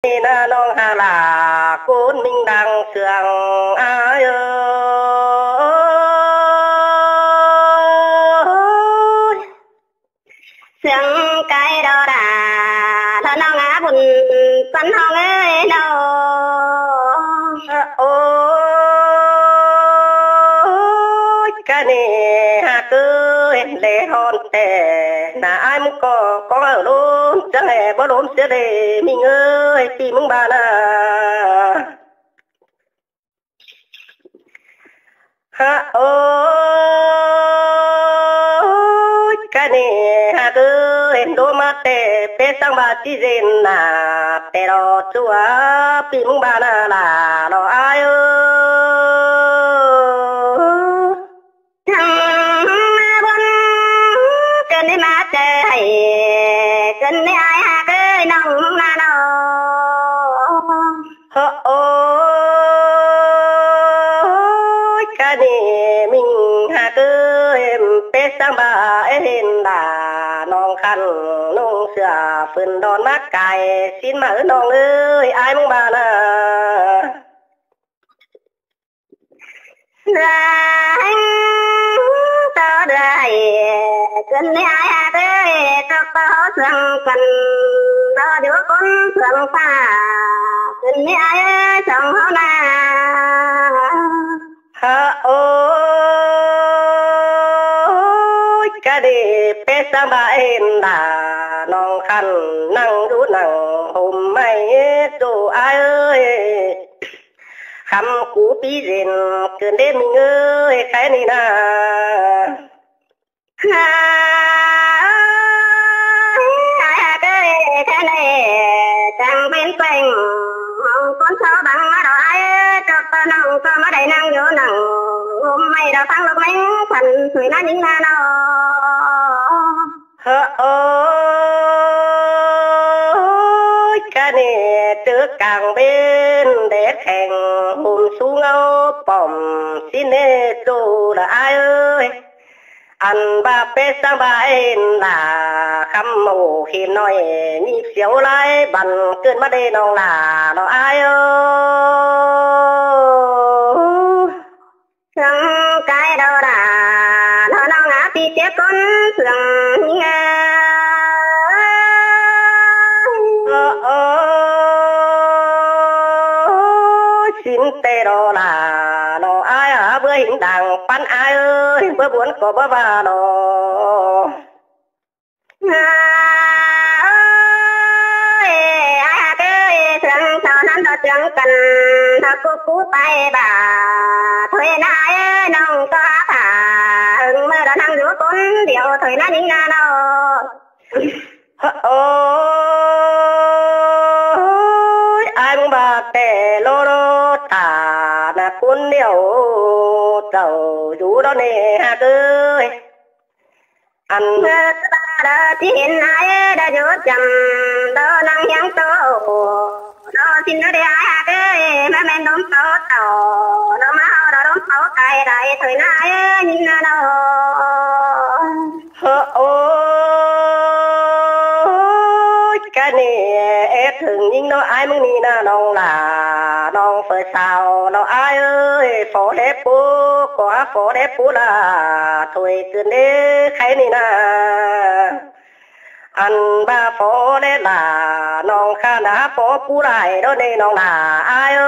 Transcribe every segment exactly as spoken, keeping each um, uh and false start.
ꞌnị ꞌna ꞌnọng hák ꞌlạ ꞌcốn ꞌminh đang sương ai ơi. Sương cai đó đà, ꞌlạ ꞌnọng á bun ꞌpắn ꞌhọng ơi ꞌnọng. Ôi, cá ꞌnị hák ơi, lê hòn tẻ, ꞌna ai ꞌmứng ꞌcọ, ꞌcọ ở ꞌlốm, chắng ꞌhẹ báu ꞌlốm sia lê, ꞌminh ơi, ꞌpi ꞌmứng ꞌva ꞌna. Hák ơi, cá ꞌnị hák ơi, đô ꞌmá tẻ, pé ꞌsáng ꞌva ꞌchí ꞌdệt ꞌna, pé lo ꞌchua, ꞌpi ꞌmứng ꞌva ꞌna ꞌlạ, lo ai ơi. Chắng bun, ꞌcứn ꞌnị ꞌmá tẻ, ꞌcứn ꞌnị ai hák ơi, ꞌnọng ꞌmá ꞌna lo. Hơ ôi, cá ꞌnị ꞌminh hák ơi, pé ꞌsáng ꞌva ên ꞌlạ, ꞌnọng khăn ꞌnọng sửa, phưn đon ꞌmá cai, sín ꞌmá ꞌnọng ơi, ai ꞌmứng ꞌva ꞌna. Đa ꞌhéng ꞌtọ đa ꞌhạy, ꞌcứn ꞌnị ai hák ơi, ꞌtộc ꞌtọ sương căn, ꞌtọ điêu ꞌcốn sương ꞌphạ, ꞌcứn ꞌnị ai ơi, chong ꞌháu ꞌna. Hơ ôi, cá ꞌnị pé ꞌsáng ꞌva ên ꞌlạ, ꞌnọng khăn ꞌnăng dú ꞌnăng hôm ꞌmạy ꞌtố ai ơi. Khắm cú ꞌpi ꞌdệt ꞌcứn đế ꞌminh ơi, kháy ꞌnị ꞌna. Ai hák ơi, kháy ꞌnị chắng pên peng, ꞌmong ꞌcốn ꞌsáo bang ꞌmá đó ai ơi, ꞌtộc ꞌtọ ꞌnọng ꞌcọ ꞌmá đảy ꞌnăng dú ꞌnăng hôm ꞌmạy đó ꞌphắng lốc ꞌmếng khăn, sui ꞌna ꞌnhính ꞌna lo. Hơ ôi, cá ꞌnị ꞌtứ cang bên đét kheng, hôm sú ngau pom sín ꞌnị ꞌtố đa ai ơi. Ăn ꞌva pé ꞌsáng ꞌva ên ꞌlạ, khắm ꞌmô khêm ꞌnọi, ꞌnị siêu lai băn ꞌcứn ꞌmá đê ꞌnọng ꞌlạ, lo ai ơi. Sương cai đó đà, ꞌnọng ꞌnọng á ꞌpi ꞌchế ꞌcốn sương ꞌnhính ơi. Ơ, ơ, sín tẻ đó đà, ꞌnọng ai á báu ꞌhính đang ꞌpắn ai ơi, báu buôn ꞌcọ báu ꞌva lo. Ơi, ai hák ơi, sương sau ꞌnặn ꞌtọ sương căn, ꞌtọ cú cú pay bả, thôi ꞌna ơi, ꞌnọng ꞌtọ hák hả, ꞌhưng ꞌmưa đó ꞌnăng dú ꞌcốn điêu, thôi ꞌna ꞌnhính ꞌna lo. Ơ, ôi, ai ꞌmứng ꞌva tẻ lo lo ta, ꞌna ꞌcốn điêu, chảu dú đó ꞌnị hák ơi. Ăn ꞌmưa ta đa ꞌchí hên ai đa dú chăm, đó ꞌnăng hiếng ꞌtố. Đó sín đó đê ai hák ơi, ꞌmá ꞌmen đốm ꞌpáu tảu. Đó ꞌmá ꞌháu đó đốm ꞌpáu cai đảy thôi ꞌna ơi, ꞌnhính ꞌna lo. Hơ ôi, cá ꞌnị é ꞌthứng ꞌnhính ꞌnọ ai ꞌmứng ꞌnị ꞌna ꞌnọng ꞌlạ, ꞌnọng phaư sau ꞌnọ ai ơi, phó đé pú, ꞌcọ hák phó đé pú ꞌlạ, thôi ꞌcứn đế kháy ꞌnị ꞌna. Ăn ꞌva phó đé ꞌlạ, ꞌnọng khăn ꞌna phó pú lai đó ꞌnị ꞌnọng ꞌlạ ai ơi.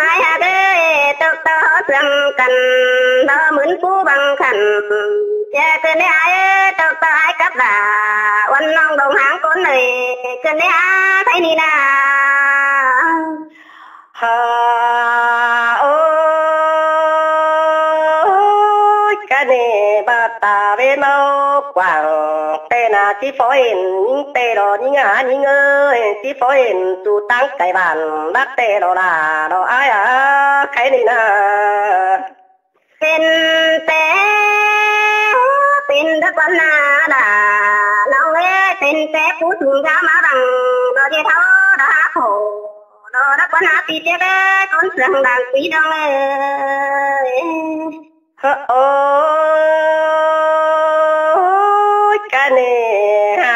Ai hák ơi, ꞌtộc ꞌtọ sương căn, đó ꞌmướn pú bang khăn, ꞌchí ꞌcứn đế ai ơi, ꞌtộc ꞌtọ ai cắp đà, uôn ꞌnọng đông háng ꞌcốn ơi, ꞌcứn đế ai kháy ꞌnị ꞌna. Hơ ôi, cá ꞌnị ꞌva ta ꞌvến ꞌmá quảng, tẻ ꞌna ꞌchí phó hên ꞌnhính tẻ lo ꞌnhính á ꞌnhính ơi, ꞌchí phó hên tu táng cai bản, bác tẻ lo đà, lo ai á, kháy ꞌnị ꞌna. Pên tẻ, pên đá quán ꞌna đà, ꞌnọng ơi, pên tẻ pú sung dáo ꞌmá bang, đó ꞌchí tháo, đó hák hổ, đó đá quán ꞌna ꞌpi ꞌchế ꞌcốn sương đang ꞌpi ꞌnọng ơi. Hơ ơ,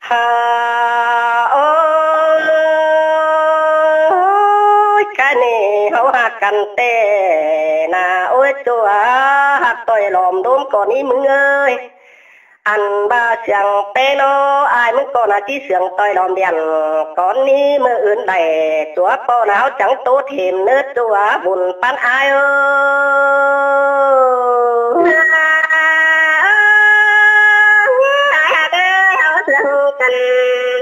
Hả, ôi, cái này háo hạc căn tê nà, ôi, chùa hạc tôi lòm đốm con ý mứng ơi. Ăn ba siang pé nó, ai mứng con nà, chí siang tôi lòm đèn con ý mơ ướn đảy, chùa po náo trắng tốt hiểm nữa, chùa buồn pan ai ơi. Ai hả, tôi háo siang căn,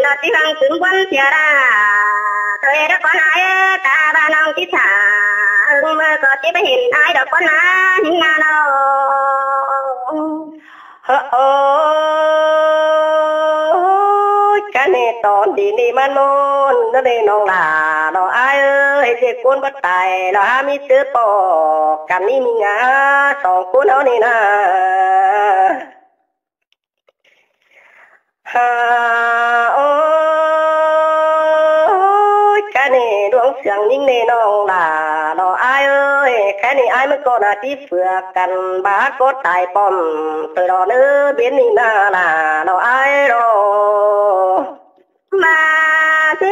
nó chỉ hăng chứng quân chia ra. Tôi đó con ai, ta ba nông chỉ thả, hưng mơ có chỉ bá hiển ai đó con nà, nín nà nó. Hơ, ôi, cái này tòn đi đi măn môn, nó đi nông là nó ai ơi, dê cuốn bắt tài, nó há mi tứ po, căn ní mi ngã, song cuốn nó đi nà. Hả, ôi, cái này đuống siang nín nê nông là nó ai ơi, cái này ai mới có nà tí phượt căn bá có tài pom, tôi đó nữa biến đi nà là nó ai đó. Mà chứ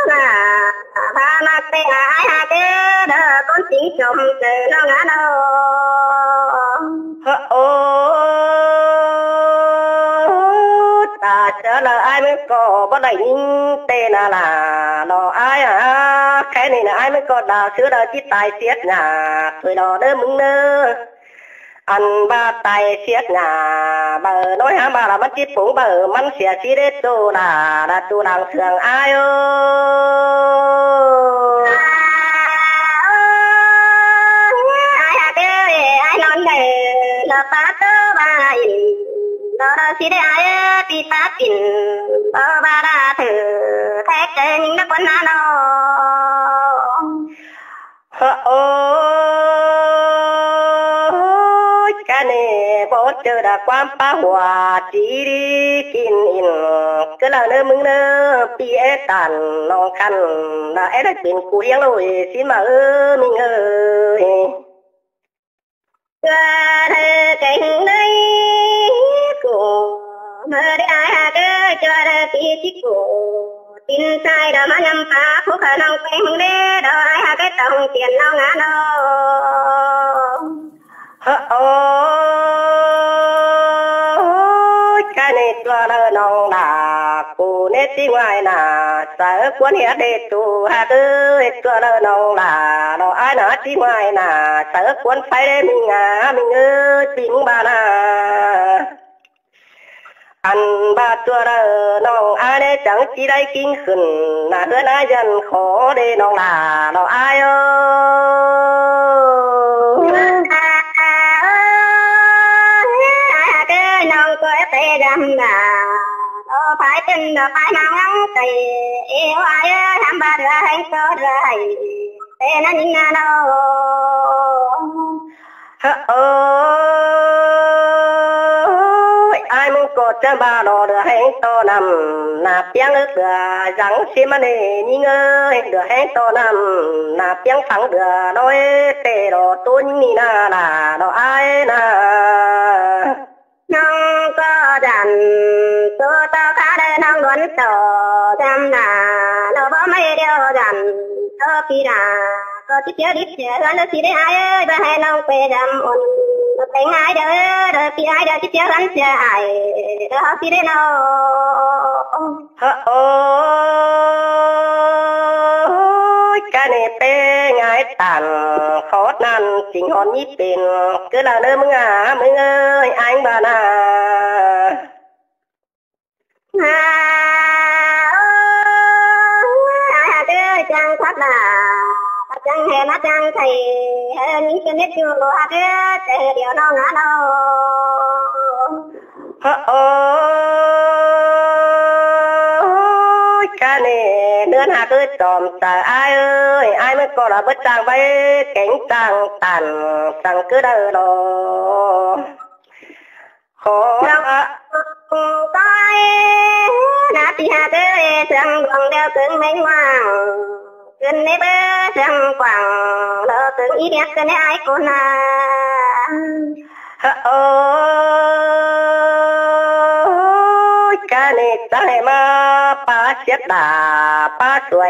là ba mà cái ai hả, cái đó con chính chồng từ nó ngã đâu. Hơ, ôi, ta chớ là ai mới có bắt đảy nín tê nà là nó ai hả, cái này là ai mới có đào sứa đào chít tài siết nhà, tuổi đó đỡ mứng nơ. Ăn ba tài siết nhà, bờ nói hả, ba là măn chít púng bờ măn sia sí đế tu là, là tu làng sương ai ơi. Ai hả, cái ai non này, là phá tớ ba in, đó đó sí đế ai, pi phá pin, đó ba đa thử, thét cái những nó quấn nó. Hơ, ôi, cái này bố chơ đã quán phá hỏa chỉ đi kín in, cứ là nơi mứng nơ pi é tản lòng khăn, là é đã kín cú hiếng lội xin mà ơ mình ơi. Chua thơ kéng đáy củ, mơ đi ai hà kơ chua thơ tí chí củ. Tin sai đó mà nhắm phá, phúc khả năng quên hứng đế, đó ai hà cái tông tiền nó ngã nó. Hơ, ôi, cái này chua thơ nông đà, củ nết tí ngoài nà, sở cuốn hiết đế tù hà tư, chua thơ nông đà, đó ai nà tí ngoài nà, sở cuốn phải đế mình à, mình ơi, tí mưng bà nà. Ăn ba chua đơ nông ai đế chẳng chỉ đáy kinh khửn, nà hứa nà dân khó đế nông là nó ai ơi. Ai hà kơ nông có ép tê găm nà, nó phải chân nó phải mang ngắn tê, ê hoa ơi, hăm ba đứa hãy có đứa hãy, tê nó nín nà nó. Hơ, ôi, ai mưng có chăm ba lo đứa hẹn to nằm, nà piang ước đứa răng xí mà nê, nhí ngơi, đứa hẹn to nằm, nà piang phẳng đứa nói, tê lo tố nhí nì nà, nà, nó ai nà. Nông có dặn, tố tao khá đê nông đuấn tổ, dăm nà, nó bó mây đeo dặn, tố pì nà, có chít tiếu đít tiếu, đuấn đô xí đê ai ơi, bà hãy nông quê dăm ôn. Một tỉnh ai đờ, đờ pi ai đờ, chứ chia rắn chia ải, đờ hao si đê nâu. Hơ ôi, cái này tê ngái tản, khó năn chính hòn nhí pin, cứ là nơi mưng à, mưng ơi, anh bà nà. Hơ ôi, ai hạt ơi, chàng thoát là, chàng hè mà chàng thầy, hơ, ní cái nét chu lô hạt ơi, tê điều nâu ngã nâu. Hơ ôi, cái này nươn hạt ơi, tòm tờ ai ơi, ai mới coi là bớt trang vay, kéng trang tản, sang cứ đờ lô. Khó lắm. Coi nà ti hạt ơi, sương luông đeo sương mênh mang. Cơn nếp bơ sương quảng, lơ sương ý điếc cơn nếp ai cô nà. Hơ ôi, cái này ta hãy mà pa siết đà, pa xuôi,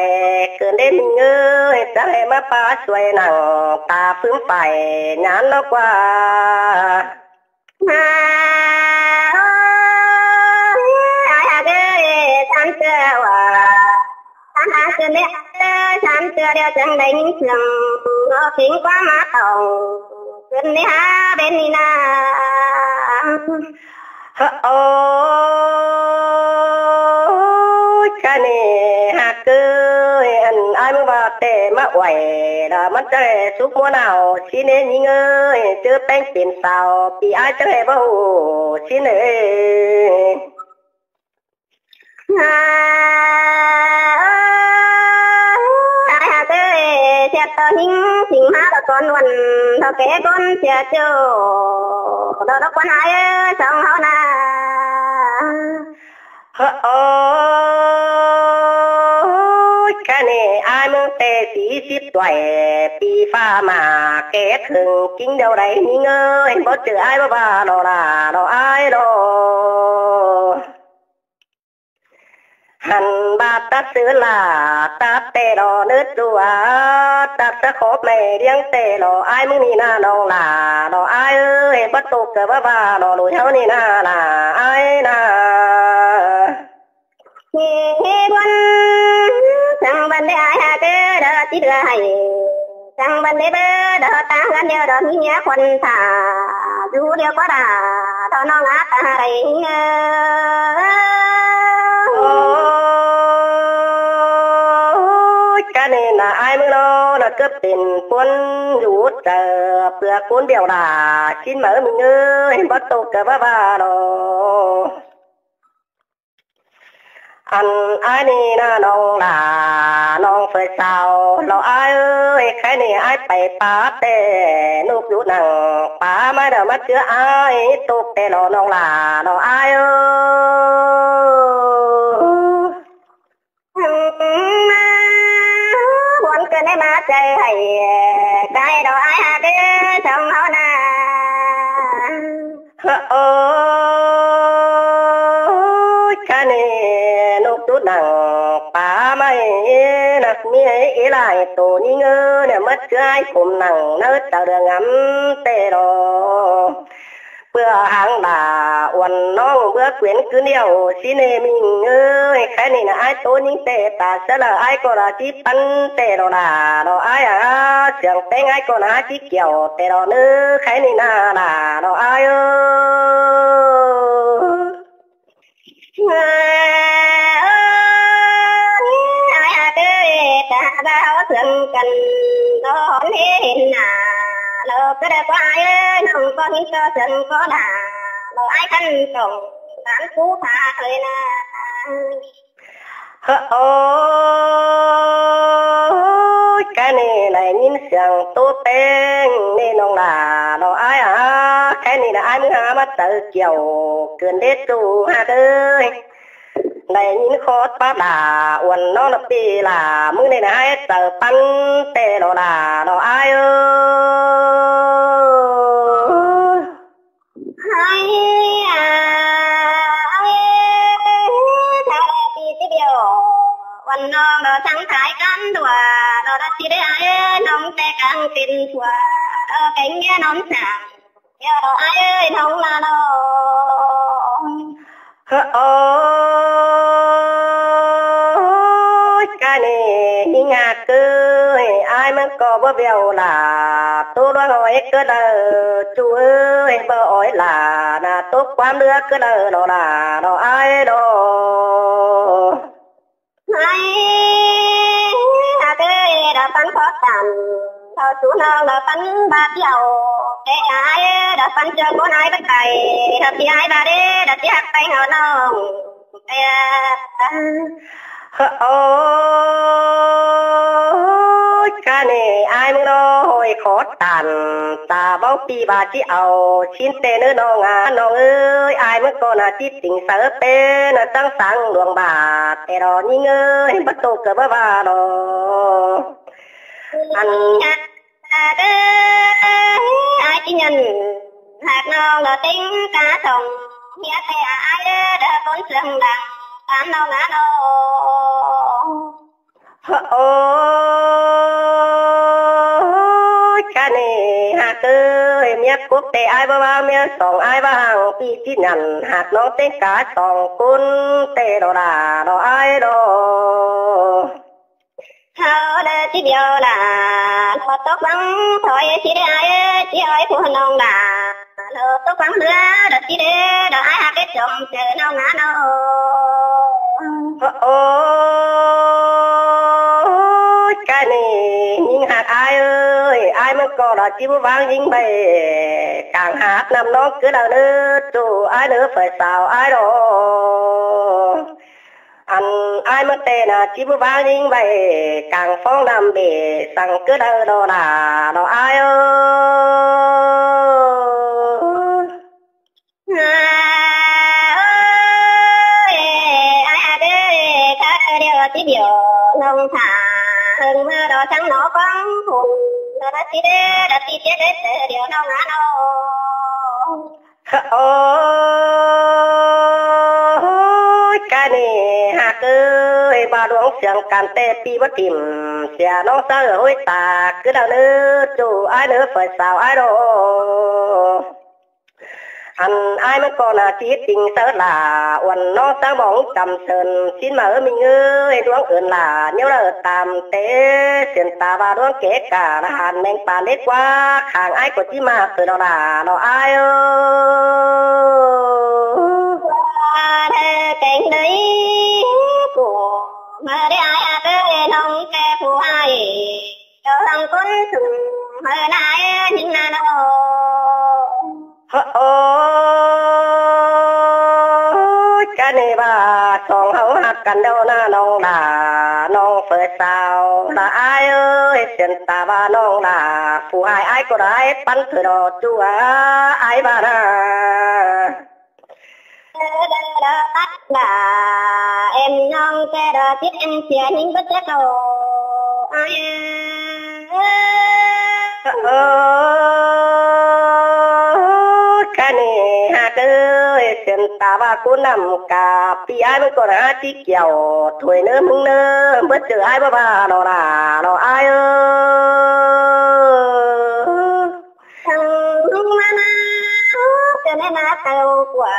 cơn đêm mình ơi, ta hãy mà pa xuôi nặng, ta phướng phải nhãn nó qua. Hơ ôi, ai hạt ơi, sám tưa wa. Sám hạt ơi, sám tưa đeo chân đánh sương, nó kính qua má tổng. Cơn đi há bên đi na. Hơ ôi, cái này hạt ơi, ăn ai mới vào tệ mà uẩy, là mất cái súc mua nào, xin nên nhí ơi, chứ bánh pin sao, pi ai chắc hãy bảo, xin ơi. Ai hạt ơi, thiệt tơ hính, chính má tơ con uẩn, tơ kế con chia chiều, tơ đốc quan ai ơi, sống hao na. Hơ ôi, cái này ai mưng tê tí xít tuổi, pi pha mà kết hưng chính đâu đấy, nhí ơi, bớt chữ ai bơ ba, đó là, đó ai đó. Hẳn ba tắt xứ là tắt tê đỏ nứt rùa, tắt sắc khốp mày điếng tê đỏ ai mưng nì na nòng là đỏ ai ơi, bắt tụ cờ bá ba đỏ lùi háo nì na là ai na. Hê hê buôn, sang bần đê ai hà tê đỏ tít đỏ hay. Sang bần đê bơ đỏ ta gắn đeo đỏ mi nhá khuôn thả, du đeo quá đà, đỏ nòng á ta rầy. Ôi, cái này là ai mưng nó, là cướp tiền cuốn rủ tờ, pưa cuốn đèo đà, xin mở mình ơi, bắt tụ cờ bá ba đỏ. Ăn ai nì na nòng là nòng phơi sao, lò ai ơi, cái nì ai pay pá tê, nục dụ nặng, pá mai đờ mắt chứa ai, tụ tê lò nòng là, lò ai ơi. Buôn cơn nê má chơi hay, cái đó ai hà tê, sống hao na. Ôi, cái này nục tút nặng, pá mai nặc mi ấy ý lại tổ ni ngơ, nè mất cứ ai khủng nặng, nơ tàu đường ngắm tê đó. Bưa hàng đà uốn nong bưa quyến cứ điêu, xin nê mình ơi, cái này là ai tổ ni tê, ta sẽ là ai có là tí pắn tê đó đà, đó ai à, sướng têng ai có là tí kiểu tê đó nơ, cái này là đà, đó ai ơi. Ai à tê, ta bao sướng cần, đó hôn hê hên nà, đó cứ đã qua ai, nông có hít có sướng có đà, đó ai khăn tổng, tán cú phá thời nà. Hơ ôi, cái này lại nhìn sướng tô peng, nê nông là, đó ai à, cái này là ai mưng hà mắt tớ kiểu, cơn đế tù hà tơi. Đảy nhìn khót pá đà, uốn nong nà pì là, mưng đảy nà ai tờ păn tê lò đà, lò ai ơi. Ai à, ai, thảo pì tì biêu, uốn nong lò thắng thái căn đùa, lò đà tì đê ai, nong tê căng tin thua, lò kéng nghe nong sàng. Yua ꞌlẹo ai ơi ꞌnọng ꞌla ꞌnọng. Ơ, ôi, cái này ꞌnhính ꞌhặc ơi, ai ꞌmướng ꞌcọ báu bẻo ꞌla, ꞌtố ꞌluống ói cá đaư, ꞌchu ơi, báu ói ꞌla, ꞌna ꞌtố ꞌquám ꞌlứa cá đaư lo ꞌla, lo ai lo. Ai, ꞌhặc ơi, đa ꞌphắn khó tản, thảu sú ꞌnọng đa ꞌphắn bát yau, té ai, đa ꞌphắn ꞌchưa ꞌcốn ai báu cai, đa ꞌti ai báu đé, đa ꞌti ꞌhặc pay hảư ꞌnọng. Ơ, ôi, cái này ai ꞌmướng ꞌnọ ꞌhọi khó tản, ta báu ꞌpi bát ꞌchí au, ꞌsịn té ꞌnớ ꞌnọng ꞌnạ, ꞌnọng ơi, ai ꞌmướng ꞌcọ ꞌna ꞌchí tỉnh saư pên, ꞌna ꞌsáng sáng luông bát, té lo ꞌnhính ơi, báu ꞌtố ꞌcọ báu bá lo. Ăn ꞌhặc ơi, ai ꞌchí nhẳn ꞌhặc ꞌnọng lo ꞌtếng cá song, ꞌhiạk té ai ơi, đa ꞌcốn sương lăng, ꞌtan ꞌnọng ꞌnạ lo. Ơ, ôi, cái này ꞌhặc ơi, ꞌmiếc cốc té ai báu bá, ꞌmiếc song ai báu hăng, ꞌpi ꞌchí nhẳn ꞌhặc ꞌnọng ꞌtếng cá song ꞌcốn té lo ꞌla, lo ai lo. Hảư đa ꞌchí bẻo ꞌla, lo tốc báng thoi ꞌchí đé ai, ꞌchí ói phu ꞌnọng ꞌla. Lo tốc báng ꞌlứa, đa ꞌchí đé, đa ai ꞌhặc ꞌchí chom ꞌchớ ꞌnọng ꞌnạ ꞌnọng. Ơ, ôi, cái này ꞌnhính ꞌhặc ai ơi, ai ꞌmướng ꞌcọ đa ꞌchí báu ꞌváng ꞌnhính ꞌvạy, cang hák ꞌnặm ꞌnọng cá đaư ꞌnớ, ꞌchu ai ꞌnớ phải sao ai lo. Ăn ai ꞌmướng té ꞌna ꞌchí báu ꞌváng ꞌnhính ꞌvạy, cang phóng ꞌnặm bể săng cá đaư lo ꞌla, lo ai ơi. Ơ, ôi, ai ꞌhặc ơi, cá đaư điêu ꞌchí bẻo ꞌnọng thả, hơng ꞌmưa lo chắng nó quăng hùng, lo đa ꞌchí đé, đa ꞌchí chết đé, đa điêu ꞌnọng ꞌnạ ꞌnọng. Ôi, cái này ꞌhặc ơi, bá ꞌluống siêng căn té ꞌpi báu thỉm, sia ꞌnọng saư ꞌhới ta, cá đaư ꞌnớ, ꞌchu ai ꞌnớ phải sao ai lo. Ăn ai ꞌmướng ꞌcọ ꞌna ꞌchí tỉnh saư ꞌla, uôn ꞌnọng sáng bóng chăm sơn, ꞌsịn ꞌma ơ ꞌmính ơi, ꞌluống ưn ꞌla, ꞌnéo đaư tam té, siên ta bá ꞌluống ké cả, ꞌla hẳn ꞌmeng pán đét ꞌquá, khang ai ꞌcọ ꞌchí ꞌmá ꞌtoi lo ꞌla, lo ai ơi. Ơ, kéng đaư, ꞌcọ ꞌmá đé ai ꞌhặc ơi, ꞌnọng té phu ai. Cho thăng ꞌcốn sung, hơ ꞌna ơi, ꞌnhính ꞌnạ ꞌnọng. Ơ, ôi, cái này bá song hảư ꞌhặc căn đaư ꞌnạ ꞌnọng ꞌla, ꞌnọng phải sao ꞌla ai ơi, siên ta bá ꞌnọng ꞌla, phu ai ai ꞌcọ đảy ꞌpắn ꞌtoi lo ꞌchu ai bá ꞌna. Đa, đa, đa, bắt đa, em ꞌnọng té đa chết em sia ꞌnhính bớt chết lo. Ai, ơ, ơ, cái này ꞌhặc ơi, siên ta bá ꞌcốn ꞌnặm cá ꞌpi ai ꞌmướng ꞌcọ ꞌna ꞌchí kiẻo, thôi ꞌnớ ꞌmướng ꞌnớ, bớt ꞌchớ ai báu bá lo ꞌla, lo ai ơi. Thăng ꞌmá ꞌna, ơ, ꞌchớ ꞌnị ꞌna tau ꞌquá,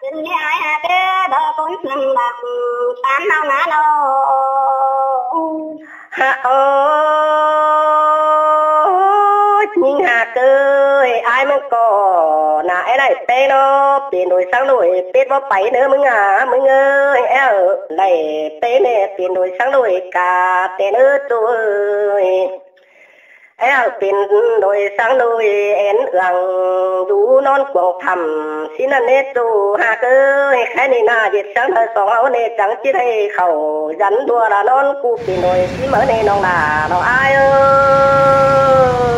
ꞌchớ ꞌnị ai ꞌhặc ơi, đa ꞌcốn sương lăng, ꞌtan ꞌnọng ꞌnạ lo. Hả ơi, ꞌnhính ꞌhặc ơi, ai ꞌmướng ꞌcọ ꞌna é đảy pé lo, pên đuổi sáng đuổi, pết báu pay ꞌnớ ꞌmướng ꞌnạ, ꞌmướng ơi, é ơ, đảy pé ꞌnị pên đuổi sáng đuổi cả, té ꞌnớ ꞌchu ơi. É ơ pên đuổi sáng đuổi, én ương dú ꞌnón cuông thăm, ꞌsịn ꞌnặn ꞌnế ꞌchu ꞌhặc ơi, khái ꞌnị ꞌna ꞌdệt sáng đuổi song hảư ꞌnị chắng ꞌchí đảy khảu, dắn đua ꞌla ꞌnón ꞌcú pên đuổi ꞌchí ꞌmá ꞌnị ꞌnọng ꞌla, lo ai ơi.